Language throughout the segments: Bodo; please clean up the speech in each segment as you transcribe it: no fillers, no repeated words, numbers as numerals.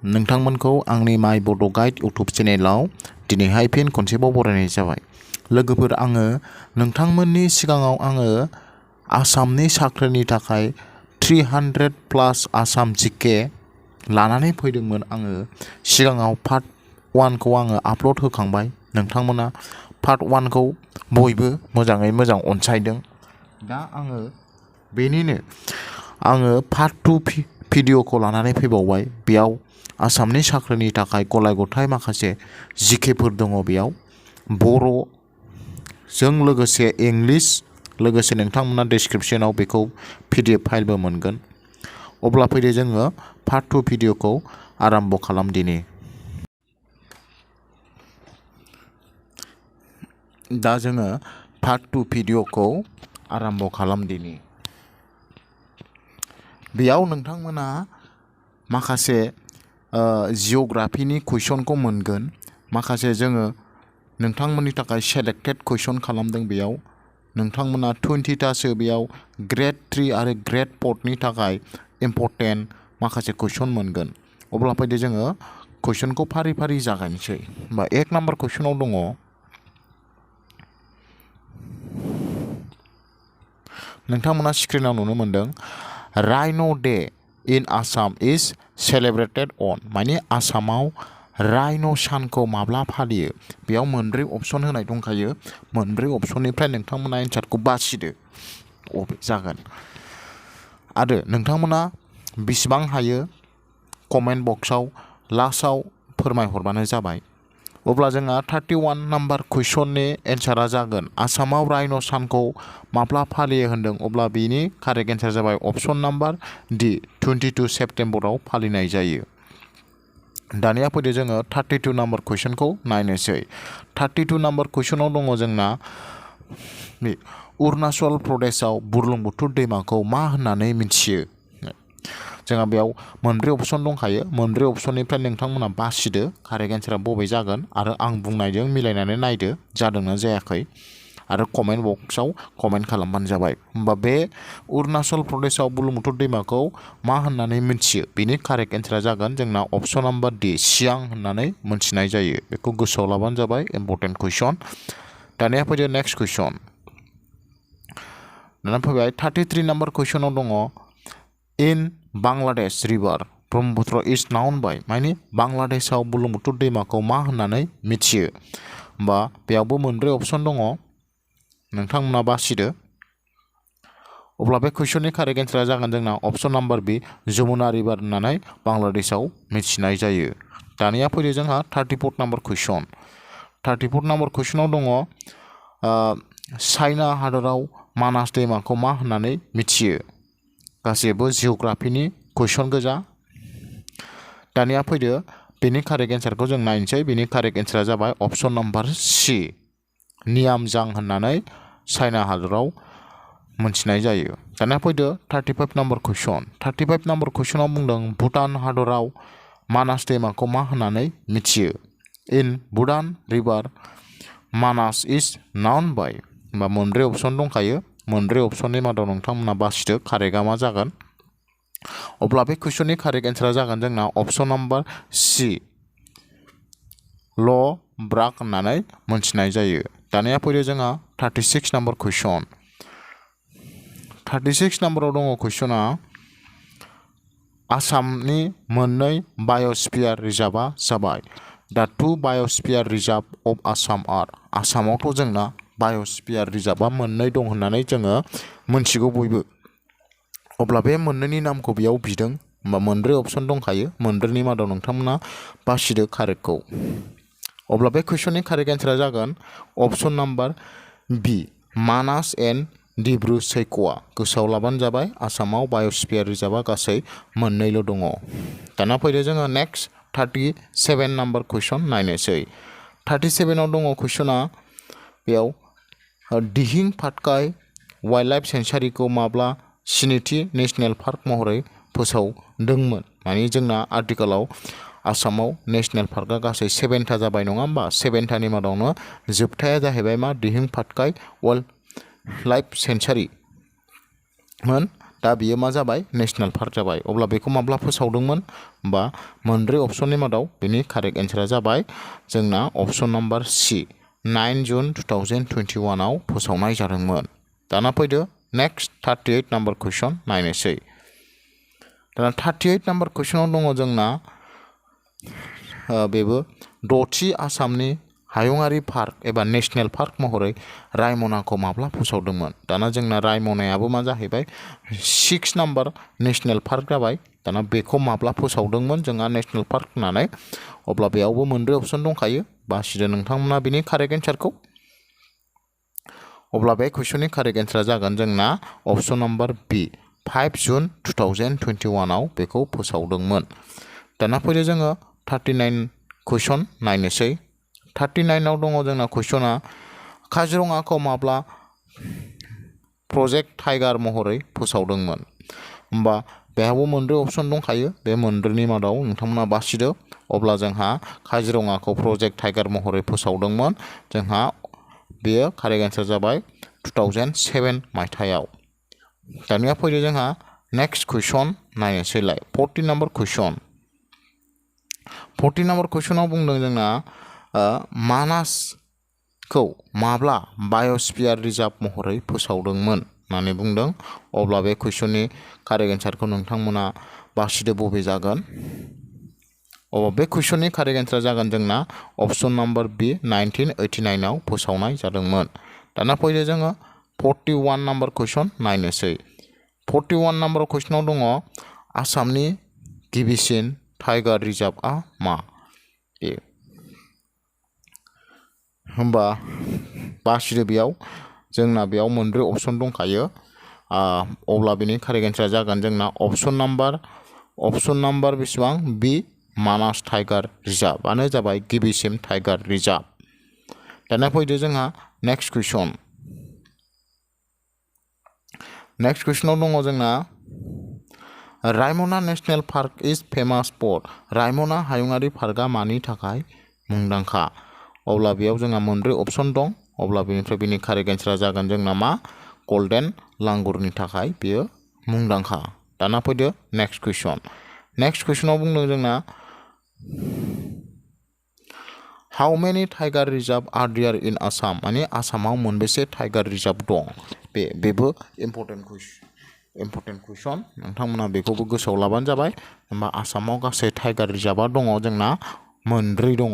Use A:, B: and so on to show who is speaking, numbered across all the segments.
A: नोंथांमोनखौ आंनि माइबडगाइड इउटुब चेनेलाव दिनैहाय फिन खनसेबाव बरायनाय जाबाय। लोगोफोर, आङो नोंथांमोननि सिगाङाव आसामनि साख्रिनि थाखाय 300+ आसाम जीके लानानै फैदोंमोन। आङो सिगाङाव पार्ट 1 खौ आङो आपल'ड होखांबाय। नोंथांमोना पार्ट 1 खौ बयबो मोजाङै मोजां अनसायदों। दा बेनिनो आङो पार्ट 2 भिडिअ'खौ लानानै फैबावबाय। बेयाव आसामनि साख्रिनि थाखाय गलाय गथाय माखासे जीकेफोर दङ। बेयाव बर'जों लोगोसे इंलिश, लोगोसे नोंथांमोना डिस्क्रिप्शनाव बेखौ PDF फाइलबो मोनगोन। अब्ला फैदो जोङो पार्ट 2 भिडिअ'खौ आराम्भ खालामदिनि। दा जोङो पार्ट 2 भिडिअ'खौ आराम्भ खालामदिनि। बेयाव नोंथांमोना माखासे जिअ'ग्राफिनि कुइसनखौ मोनगोन। माखासे जोङो नोंथांमोननि थाखाय सेलेक्टेड कुइसन खालामदों। बेयाव नोंथांमोना 20थासो बेयाव ग्रेड 3 आरो ग्रेड 4नि थाखाय इम्परटेन्ट माखासे कुइसन मोनगोन। अब्ला फैदो जोङो कुइसनखौ फारि फारि जागायनोसै। होमबा 1 नाम्बार कुइसनाव दङ, नोंथांमोना स्क्रिनाव नुनो मोनदों, राइन' डे इन आसाम इज सेलेब्रेटेड अन। माने आसामाव राइन' सानखौ माब्ला फालियो? बेयाव मोनब्रै अपसन होनाय दंखायो। मोनब्रै अपसननिफ्राय नोंथांमोना एन्सारखौ बासिदो अबे जागोन। आरो नोंथांमोना बेसेबां हायो कमेन्ट बक्सआव लास्टआव फोरमायहरबानो जाबाय। अब्ला जोंहा 31 नाम्बार कुइसननि एन्सारा जागोन, आसामाव राइन' सानखौ माब्ला फालियो होनदों। अब्ला बेनि कारेक्ट एन्सार जाबाय अपसन नाम्बार D, 22 सेप्तेम्बराव फालिनाय जायो। दानिया फैदो जोङो 32 नाम्बार कुइसनखौ नायनोसै। 32 नाम्बार कुइसनाव दङ जोंना, अरुणाचल प्रदेशआव बुरलुंबुथुर दैमाखौ मा होननानै मिथियो? जोंहा बेयाव मोनब्रै अपसन दंखायो। मोनब्रै अपसननिफ्राय नोंथांमोना बासिदो कारेक्ट एन्सारा बबे जागोन आरो आं बुंनायजों मिलायनानै नायदो जादोंना जायाखै आरो कमेन्ट बक्सआव कमेन्ट खालामबानो जाबाय। होमबा बे अरुणाचल प्रदेशआव बुरलुंबुथुर दैमाखौ मा होननानै मिथियो? बेनि कारेक्ट एन्सारा जागोन जोंना अपसन नाम्बार D, सियां होननानै मोनथिनाय जायो। बेखौ गोसोआव लाबानो जाबाय, इम्परटेन्ट कुइसन। दानिया फैदो नेक्स्ट कुइसन। दाना फैबाय 33 नाम्बार कुइसनाव दङ, इन बांलादेश रिभार ब्रह्मपुत्र इज नाउन बाय। माने बांलादेशआव बुरलुंबुथुर दैमाखौ मा होननानै मिथियो? होमबा बेयावबो मोनब्रै अपसन दङ, नोंथांमोना बासिदो। अब्ला बे कुइसननि कारेक्ट एन्सारा जागोन जोंना अपसन नाम्बार B, जमुना रिभार होननानै बांलादेशआव मिथिनाय जायो। दानिया फैदो जोंहा 34 नाम्बार कुइसन। 34 नाम्बार कुइसनाव दङ, चाइना हादराव मानास दैमाखौ मा होननानै मिथियो? गासैबो जिअ'ग्राफिनि कुइसन गोजा। दानिया फैदो बेनि कारेक्ट एन्सारखौ जों नायनोसै। बेनि कारेक्ट एन्सारा जाबाय अपसन नाम्बार C, नियामजां होननानै चाइना हादराव मोनथिनाय जायो। दानिया फैदो 35 नाम्बार कुइसन। 35 नाम्बार कुइसनाव बुंदों, भुटान हादराव मानास दैमाखौ मा होननानै मिथियो? इन भुटान रिभार मानास इज नाउन बाय। होमबा मोनब्रै अपसन दंखायो। मोनब्रै अपसननि मादाव नोंथांमोना बासिदो कारेक्टआ मा जागोन। अब्ला बे कुइसननि कारेक्ट एन्सारा जागोन जोंना अपसन नाम्बार C, ल'ब्राक होननानै मोनथिनाय जायो। दानिया फैदो जोंहा 36 नाम्बार कुइसन। 36 नाम्बाराव दङ कुइसना, आसामनि मोननै बाय'स्फियार रिजार्भआ जाबाय। दा 2 बाय'स्फियार रिजार्भ अफ आसाम आर। आसामावथ' जोंना बाय'स्फियार रिजार्भआ मोननै दं होननानै जोङो मोनथिगौ बयबो। अब्ला बे मोननैनि नामखौ बेयाव बिदों। होमबा मोनब्रै अपसन दंखायो। मोनब्रैनि मादाव नोंथांमोना बासिदो कारेक्टखौ। अब्ला बे कुइसननि कारेक्ट एन्सारा जागोन option number B, Manas and Dibru सैख'वा। गोसोआव लाबानो जाबाय, आसामाव बाय'स्फियार रिजार्भआ गासै मोननैल' दङ। दाना फैदो जोङो नेक्स्ट 37 नाम्बार कुइसन नायनोसै। 37आव दङ कुइसना, बेयाव दिहिं पाटकाई वाइल्डलाइफ सेंचुरीखौ माब्ला 7थि नेसनेल पार्क महरै फोसावदोंमोन? माने जोंना आथिखालाव आसामाव नेसनेल पार्कआ गासै 7था जाबाय, नङा होमबा? 7थानि मादावनो जोबथाया जाहैबाय मा? Dihing Patkai wild life sanctuary मोन। दा बियो मा जाबाय नेशनेल पार्क जाबाय अब्ला बेखौ माब्ला फोसावदोंमोन बा मोनब्रै अपसननि मादाव बेनि कारेक्ट एन्सारा जाबाय जोंना अपसन नाम्बार सि 9 जुन 2021 आव फोसावनाय जादोंमोन। दाना फैदो नेक्स्ट 38 नाम्बार कुइसन नायनोसै। दाना 38 नाम्बार कुइसनाव दङ जोंना बेबो दथि आसामनि हायुङारि पार्क एबा नेशनेल पार्क महरै रायमनाखौ माब्ला फोसावदोंमोन। दाना जोंना रायमनायाबो मा जाहैबाय 6 नाम्बार नेशनेल पार्क जाबाय। दाना बेखौ माब्ला फोसावदोंमोन जोंहा नेशनेल पार्क होननानै अब्ला बेयावबो मोनब्रै अपसन दंखायो बासिदो नोंथांमोना बिनि कारेक्ट एन्सारखौ। अब्ला बे कुइसननि कारेक्ट एन्सारा जागोन जोंना अपसन नाम्बार बि 5 जुन 2021 आव बेखौ फोसावदोंमोन। दाना फैदो जोङो 39 कुइसन नायनोसै। 39 आव दङ जोंना कुइसना काजिरङाखौ माब्ला प्रजेक्ट टाइगार महरै फोसावदोंमोन। होमबा बेहाबो मोनब्रै अपसन दंखायो बे मोनब्रैनि मादाव नोंथांमोना बासिदो। अब्ला जोंहा काजिरङाखौ प्रजेक्ट टाइगार महरै फोसावदोंमोन जोंहा बेयो कारेक्ट एन्सार जाबाय 2007 मायथाइयाव। दानिया फैदो जोंहा नेक्स्ट कुइसन नायनोसैलाय 40 नाम्बार कुइसन। 40 नाम्बार कुइसनाव बुंदों जोंना मानासखौ माब्ला बाय'स्फियार रिजार्भ महरै फोसावदोंमोन होननानै बुंदों। अब्ला बे कुइसननि कारेक्ट एन्सारखौ नोंथांमोना बासिदो बबे जागोन। अब्ला बे कुइसननि कारेक्ट एन्सारा जागोन जोंना अपसन नाम्बार बि 1989 आव फोसावनाय जादोंमोन। दाना फैदो जोङो 41 नाम्बार कुइसन नायनोसै। 41 नाम्बार कुइसनाव दङ आसामनि गिबिसिन टाइगार रिजार्भआ मा। होमबा बासिदो बेयाव जोंना बेयाव मोनब्रै अपसन दंखायो। अब्ला बेनि कारेक्ट एन्सारा जागोन जोंना अपसन नाम्बार बेसेबां बि मानास टाइगार रिजार्भआनो जाबाय गिबिसिन टाइगार रिजार्भ। दाना फैदो जोंहा नेक्स्ट कुइसन। नेक्स्ट कुइसनाव दङ जोंना रायमना नेशनेल पार्क इज फेमास फर। रायमना हायुङारि पार्कआ मानि थाखाय मुंदांखा। अब्ला बेयाव जोंहा मोनब्रै अपसन दं। अब्ला बेनिफ्राय बेनि कारेक्ट एन्सारा जागोन जोंना मा गल्डेन लांगुरनि थाखाय बेयो मुंदांखा। दाना फैदो नेक्स्ट कुइसन। नेक्स्ट कुइसनाव बुंदों जोंना how many tiger reserve are there in Assam. माने आसामाव मोनबेसे टाइगार रिजार्भ दं। बेबो इम्पर्टेन्ट कुइसन नोंथांमोना बेखौबो गोसोआव लाबानो जाबाय। होमबा आसामाव गासै टाइगार रिजार्भआ दङ जोंना मोनब्रै दङ।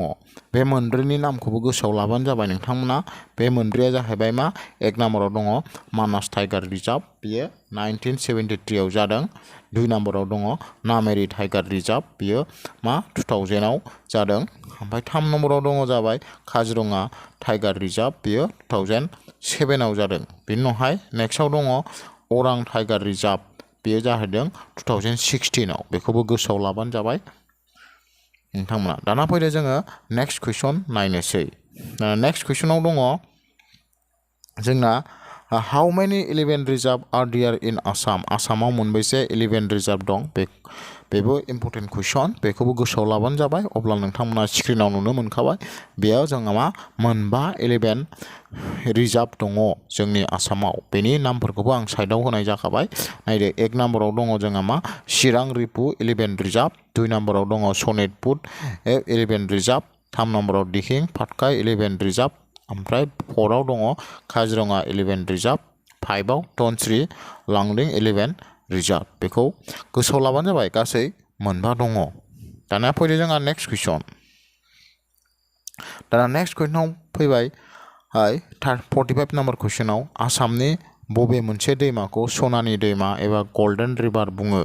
A: बे मोनब्रैनि नामखौबो गोसोआव लाबानो जाबाय नोंथांमोना। बे मोनब्रैया जाहैबाय मा एक नाम्बाराव दङ मानास टाइगार रिजार्भ बियो 1973 आव जादों। 2 नाम्बाराव दङ नामेरि टाइगार रिजार्भ बियो मा 2000 आव जादों। ओमफ्राय 3 नम्बराव दङ जाबाय काजिरङा टाइगार रिजार्भ बियो 2007 आव जादों। बेनि उनावहाय नेक्स्टआव दङ अरां टाइगार रिजार्भ बेयो जाहैदों 2016 आव। बेखौबो गोसोआव लाबानो जाबाय नोंथांमोना। दाना फैदो जोङो नेक्स्ट कुइसन नायनोसै। नेक्स्ट कुइसनाव दङ जोंना how many elephant reserve are there in Assam. आसामाव मोनबेसे एलिफेन्ट रिजार्भ दं। बेबो इम्पर्टेन्ट कुइसन बेखौबो गोसोआव लाबानो जाबाय। अब्ला नोंथांमोना स्क्रिनाव नुनो मोनखाबाय बेयाव जोंहा मा मोनबा एलिफेन्ट रिजार्भ दङ जोंनि आसामाव। बेनि नामफोरखौबो आं साइडआव होनाय जाखाबाय। नायदो 1 नाम्बाराव दङ जोंहा मा चिरां रिपु एलिफेन्ट रिजार्भ। 2 नाम्बाराव दङ सनितपुर एलिफेन्ट रिजार्भ। 3 नाम्बाराव दिहिं पाटकाई एलिफेन्ट रिजार्भ। ओमफ्राय 4 आव दङ काजिरङा एलिफेन्ट रिजार्भ। 5 आव धनस्रि लांदिं एलिफेन्ट रिजार्भ। बेखौ गोसोआव लाबानो जाबाय गासै मोनबा दङ। दाना फैदो जोंहा नेक्स्ट कुइसन। दाना नेक्स्ट कुइसनाव फैबाय 45 नाम्बार कुइसनाव आसामनि बबे मोनसे दैमाखौ सनानि दैमा एबा गल्डेन रिभार बुङो।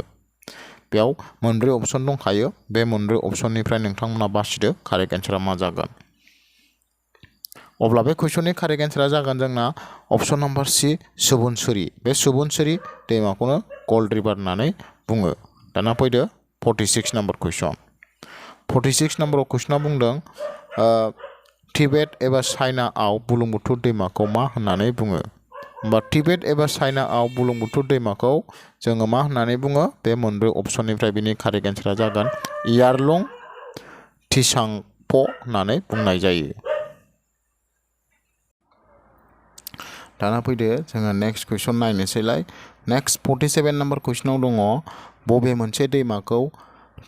A: बेयाव मोनब्रै अपसन दंखायो। बे मोनब्रै अपसननिफ्राय नोंथांमोना बासिदो कारेक्ट एन्सारा मा जागोन। अब्ला बे कुइसननि कारेक्ट एन्सारा जागोन जोंना अपसन नाम्बार सि सुबुनसिरि। बे सुबुनसिरि दैमाखौनो गल्ड रिभार होननानै बुङो। दाना फैदो 46 नाम्बार कुइसन। 46 नाम्बाराव कुइसना बुंदों तिबेट एबा चाइनाआव बुरलुंबुथुर दैमाखौ मा होननानै बुङो। होमबा तिबेट एबा चाइनाआव बुरलुंबुथुर दैमाखौ जोङो मा होननानै बुङो। बे मोनब्रै अपसननिफ्राय बिनि कारेक्ट एन्सारा जागोन यारलुं तिसांप होननानै बुंनाय जायो। दाना फैदो जोङो नेक्स्ट कुइसन नायनोसैलाय नेक्स्ट 47 नम्बर कुइसनाव दङ बबे मोनसे दैमाखौ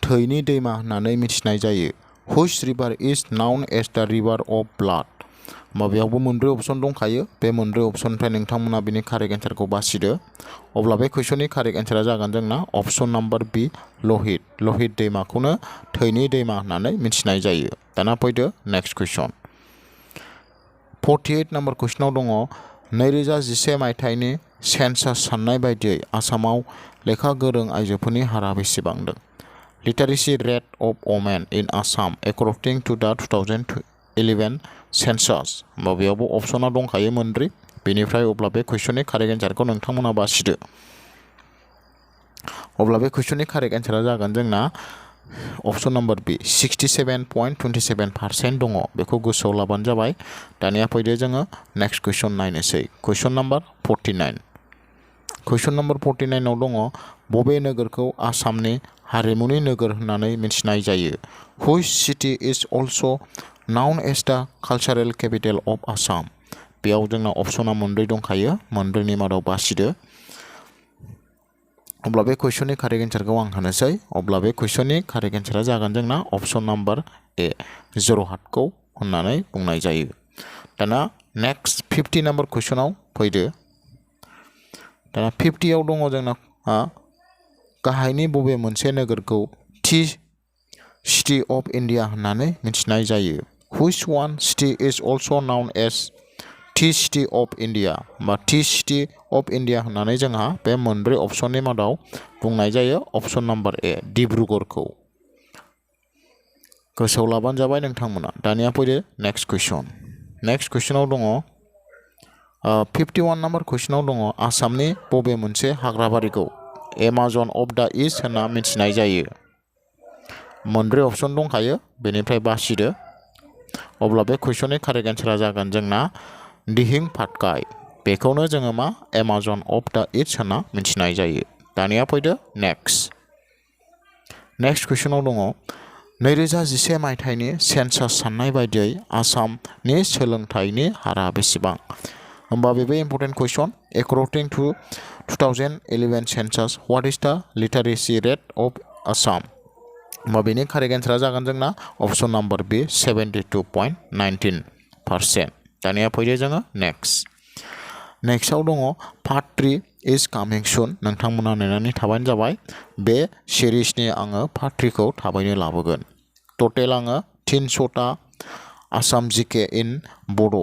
A: थैनि दैमा होननानै मिथिनाय जायो which river is known as द रिभार अफ ब्लाड बेयावबो मोनब्रै अपसन दंखायो बे मोनब्रै अपसननिफ्राय नोंथांमोना बिनि कारेक्ट एन्सारखौ बासिदो अब्ला बे कुइसननि कारेक्ट एन्सारा जागोन जोंना अपसन नाम्बार बी लहित दैमाखौनो थैनि दैमा होननानै मिथिनाय जायो दाना फैदो नेक्स्ट कुइसन 48 नम्बर कुइसनाव दङ 2011 मायथाइनि सेन्सास साननाय बायदियै आसामाव लेखा गोरों आइजोफोरनि हारा बेसेबां दं literacy rate of women in Assam according to the 2011 सेन्सास बेयावबो अपसना दंखायो मोनब्रै बेनिफ्राय अब्ला बे कुइसननि कारेक्ट एन्सारखौ नोंथांमोना बासिदो अब्ला बे कुइसननि कारेक्ट एन्सारा जागोन जोंना अपसन नम्बर बी 67.27% दङ बेखौ गोसोआव लाबानो जाबाय दानिया फैदो जोङो नेक्स्ट कुइसन नायनोसै कुइसन नम्बर 49 कुइसन नम्बर 49 आव दङ बबे नोगोरखौ आसामनि हारिमुनि नोगोर होननानै मिथिनाय जायो which city is also known as द कालचारेल केपिटेल अफ आसाम बेयाव जोंना अपसना मोनब्रै दंखायो मोनब्रैनि मादाव बासिदो अब्ला बे कुइसननि कारेक्ट एन्सारखौ आं होनोसै अब्ला बे कुइसननि कारेक्ट एन्सारा जागोन जोंना अपसन नाम्बार ए जरहाटखौ होननानै बुंनाय जायो दाना नेक्स्ट 50 नम्बर कुइसनाव फैदो दाना 50 आव दङ जोंना गाहायनि बबे मोनसे नोगोरखौ टि सिटी अफ इन्डिया होननानै मिथिनाय जायो which one city is also known as T city of India T city of India होननानै जोंहा बे मोनब्रै अपसननि मादाव बुंनाय जायो अपसन नाम्बार ए डिब्रुगड़खौ गोसोआव लाबानो जाबाय नोंथांमोना दानिया फैदो नेक्स्ट कुइसनाव दङ 51 नम्बर कुइसनाव दङ आसामनि बबे मोनसे हाग्राबारिखौ एमाजन अफ द इस्ट होनना मिथिनाय जायो मोनब्रै अपसन दंखायो बेनिफ्राय बासिदो अब्ला बे कुइसननि कारेक्ट एन्सारा जागोन जोंना दिहिं पाटकाई बेखौनो जोङो एमाजन अफ द इस्ट होनना मिथिनाय जायो दानिया फैदो नेक्स्ट कुइसनाव दङ 2011 मायथाइनि सेन्सास साननाय बायदियै आसामनि सोलोंथाइनि हारा बेसेबां होमबा बेबो important question according to 2011 census what is the literacy rate of Assam बेनि कारेक्ट एन्सारा जागोन जोंना अपसन नाम्बार बी 72.19% दानिया फैदो जोङो नेक्स्टआव दङ पार्ट 3 इज कामिं सुन नोंथांमोना नेनानै थाबानो जाबाय बे सिरिसनि आङो पार्ट 3 खौ थाबैनो लाबोगोन टटेल आङो 300टा आसाम जिके इन बड'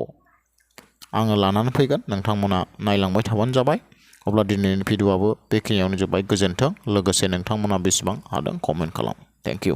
A: आङो लानानै फैगोन नोंथांमोना नायलांबाय थाबानो जाबाय अब्ला दिनैनि भिडिअ'आबो बेखिनियावनो जोब्बाय गोजोन्थों लोगोसे नोंथांमोना बेसेबां हादों कमेन्ट खालाम थेंक इउ